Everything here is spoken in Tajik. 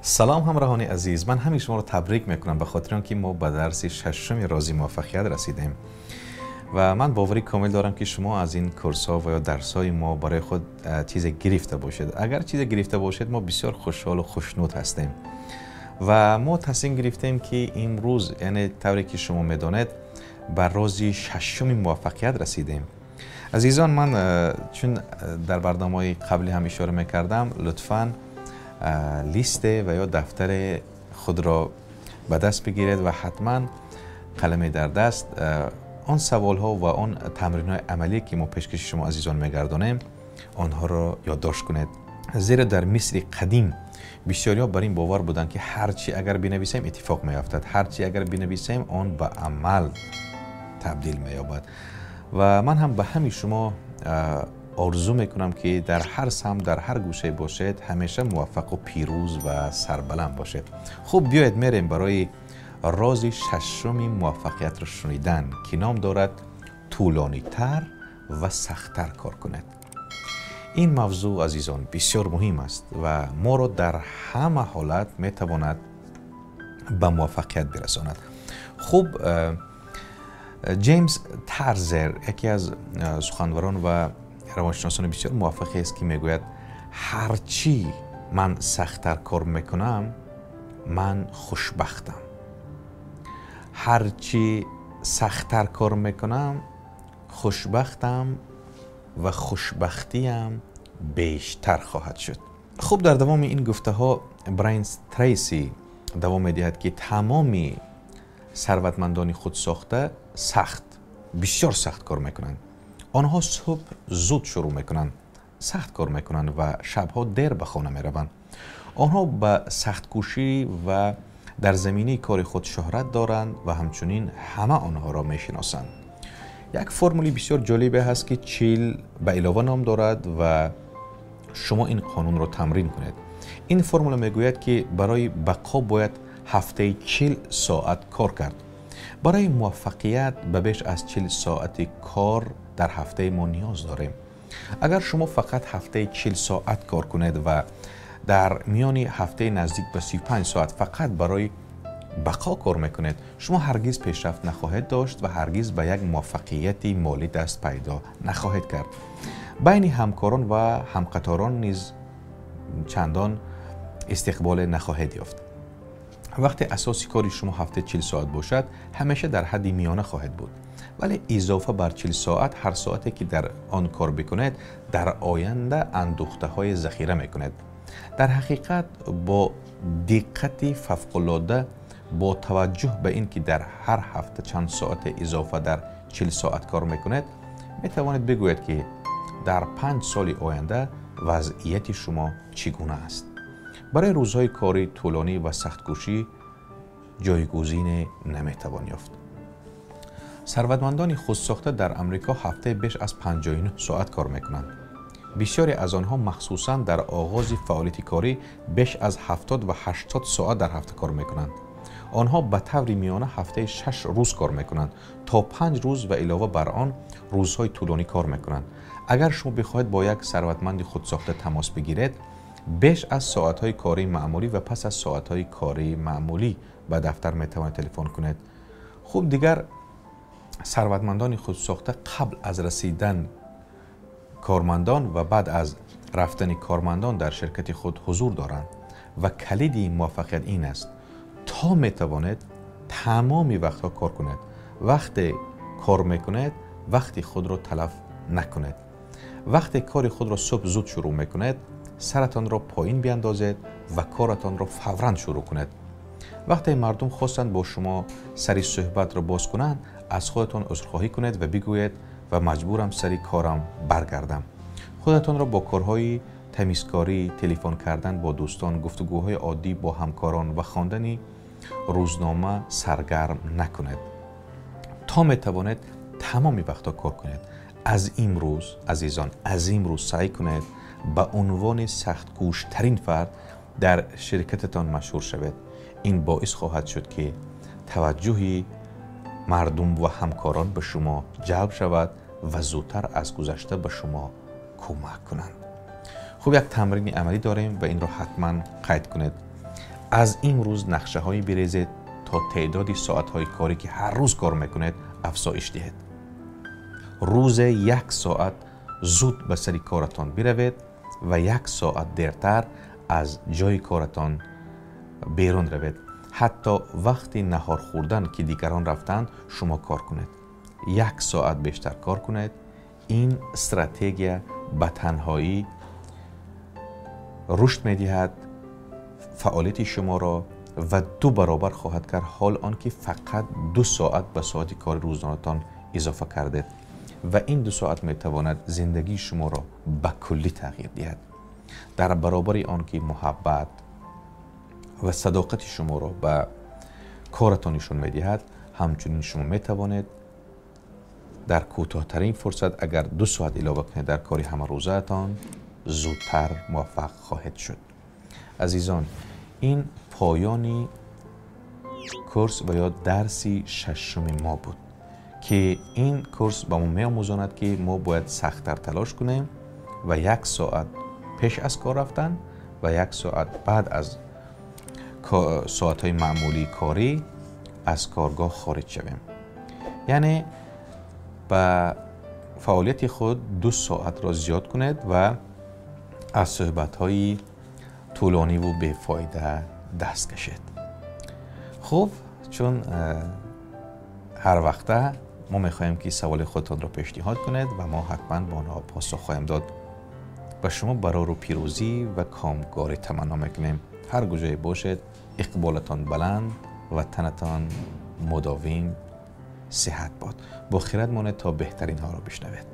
Салом, ҳамроҳони азиз. Ман ҳамин шуморо табрик мекунам ба хотири он ки мо ба дарси шашуми рози муваффақият расидем ва ман боварӣ комил дорам, ки шумо аз ин курсҳо ва ё дарсҳои мо барои худ чизе гирифта бошед. Агар чизе гирифта бошед, мо бисёр хушҳолу хушнуд ҳастем ва мо тасмим гирифтем, ки имрӯз, яъне тавре ки шумо медонед, ба рози шашуми муваффақият расидем. Азизон, ман чун дар барномаҳои қаблӣ ҳам ишора мекардам, лутфан листе ва ё дафтари худро ба даст бигиред ва ҳатман қаламе дар даст. Он саволҳо ва он тамринҳои амалие, ки мо пешкаши шумо азизон мегардонем, онҳоро ёддошт кунед, зеро дар Мисри қадим бисёриҳо бар ин бовар буданд, ки ҳар чи агар бинависем, иттифоқ меафтад, ҳар чи агар бинависем, он ба амал табдил меёбад. Ва ман ҳам ба ҳамаи шумо орзу мекунам, ки дар ҳар самт, дар ҳар гӯшае бошед, ҳамеша муваффақу пирӯз ва сарбаланд бошед. Хуб, биёед, мерем барои рози шашуми муваффақиятро шунидан, ки ном дорад «Тӯлонитар ва сахттар кор кунед». Ин мавзӯъ, азизон, бисёр муҳим аст ва моро дар ҳама ҳолат метавонад ба муваффақият бирасонад. Хуб, Ҷеймс Тарзер яке аз суханварон ва равоншиносони бисёр муваффақе аст, ки мегӯяд: «Ҳарчӣ ман сахттар кор мекунам, ман хушбахтам. Ҳарчӣ сахттар кор мекунам, хушбахтам ва хушбахтиям бештар хоҳад шуд». Хуб, дар давоми ин гуфтаҳо Брайан Трейси давом медиҳад, ки тамоми сарватмандони худсохта сахт, бисёр сахт кор мекунанд. Онҳо субҳ зуд шурӯъ мекунанд, сахт кор мекунанд ва шабҳо дер ба хона мераванд. Онҳо ба сахткӯшӣ ва дар заминаи кори худ шӯҳрат доранд ва ҳамчунин ҳама онҳоро мешиносанд. Як формули бисёр ҷолибе ҳаст, ки 40 ба илова ном дорад ва шумо ин қонунро тамрин кунед. Ин формула мегӯяд, ки барои бақо бояд ҳафтаи 40 соат кор кард. Барои муваффақият ба беш аз 40 соати кор дар ҳафтаи мо ниёз дорем. Агар шумо фақат ҳафтаи 40 соат кор кунед ва дар миёни ҳафтаи наздик ба 35 соат фақат барои бақо кор мекунед, шумо ҳаргиз пешрафт нахоҳед дошт ва ҳаргиз ба як муваффақияти молӣ даст пайдо нахоҳед кард. Байни ҳамкорон ва ҳамқаторон низ чандон истиқболе нахоҳед ёфт. Вақте асоси кори шумо ҳафтаи 40 соат бошад, ҳамеша дар ҳадди миёна хоҳед буд, вале изофа бар 40 соат, ҳар соате ки дар он кор бикунед, дар оянда андӯхтаҳои захира мекунед. Дар ҳақиқат, бо диққати фавқулода, бо таваҷҷӯҳ ба ин ки дар ҳар ҳафта чанд соате изофа дар 40 соат кор мекунед, метавонед бигӯед, ки дар 5 соли оянда вазъияти шумо чӣ гуна аст. Барои рӯзҳои кори тӯлонӣ ва сахткӯшӣ ҷойгузине наметавон ёфт. Сарватмандони худсохта дар Амрико ҳафтаи беш аз 59 соат кор мекунанд. Бисёре аз онҳо, махсусан дар оғози фаъолияти корӣ, беш аз 70 ва 80 соат дар ҳафта кор мекунанд. Онҳо ба таври миёна ҳафтаи 6 рӯз кор мекунанд, то 5 рӯз ва илова бар он рӯзҳои тӯлонӣ кор мекунанд. Агар шумо бихоҳед бо як сарватманди худсохта тамос бигиред, беш аз соатҳои кории маъмулӣ ва пас аз соатҳои кории маъмулӣ ба дафтар метавонед телефон кунед. Хуб, дигар сарватмандони худсохта қабл аз расидан кормандон ва баъд аз рафтани кормандон дар ширкати худ ҳузур доранд ва калиди муваффақият ин аст: то метавонед тамоми вақтҳо кор кунед. Вақте кор мекунед, вақти худро талаф накунед. Вақте кори худро субҳ зуд шурӯъ мекунед, саратонро поин биандозед ва коратонро фавран шурӯъ кунед. Вақте мардум хостанд бо шумо сари суҳбатро боз кунанд, аз худатон узрхоҳӣ кунед ва бигӯед: «Ва маҷбурам сари корам баргардам». Худатонро бо корҳои тамизкорӣ, телефон кардан бо дӯстон, гуфтугӯҳои оддӣ бо ҳамкорон ва хондани рӯзнома саргарм накунед. То метавонед тамоми вақтҳо кор кунед. Аз имрӯз, азизон, аз имрӯз саъй кунед ба унвони сахткӯштарин фард дар ширкататон машҳур шавед. Ин боис хоҳад шуд, ки таваҷҷӯҳи мардум ва ҳамкорон ба шумо ҷалб шавад ва зудтар аз гузашта ба шумо кӯмак кунанд. Хуб, як тамрини амалӣ дорем ва инро ҳатман қайд кунед. Аз имрӯз нақшаҳое бирезед то теъдоди соатҳои корӣ ки ҳар рӯз кор мекунед афзоиш диҳед. Рӯзе 1 соат зуд ба сари коратон биравед ва 1 соат дертар аз ҷои коратон берун равед. Ҳатто вақти наҳор хӯрдан ки дигарон рафтанд, шумо кор кунед. 1 соат бештар кор кунед. Ин стратегия ба танҳоӣ рушд медиҳад фаъолияти шуморо ва 2 баробар хоҳад кард, ҳол он ки фақат 2 соат ба соати кори рӯзонатон изофа кардед ва ин 2 соат метавонад зиндагии шуморо ба куллӣ тағйир диҳад. Дар баробари он ки муҳаббат ва садоқати шуморо ба коратон нишон медиҳад, ҳамчунин шумо метавонед дар кӯтоҳтарин фурсат агар 2 соат илова кунед дар кори ҳамарӯзаатон, зудтар муваффақ хоҳед шуд. Азизон, ин поёни курс ва ё дарси 6-уми мо буд ки ин курс ба мо меомӯзонад ки мо бояд сахттар талош кунем ва 1 соат пеш аз кор рафтан ва 1 соат баъд аз соатҳои маъмулии корӣ аз коргоҳ хориҷ шавем. Яъне ба фаъолияти худ 2 соатро зиёд кунед ва аз суҳбатҳои тӯлониву бефоида даст кашед. Хуб, чун ҳар вақта мо мехоҳем ки саволи худтонро пешниҳод кунед ва мо ҳатман ба онҳо посух хоҳем дод. Ба шумо барору пирӯзӣ ва комгорӣ таманно мекунем. Ҳар куҷое бошед, иқболатон баланд ва танатон мудовим сиҳат бод. Бо хирад монед то беҳтаринҳоро бишнавед.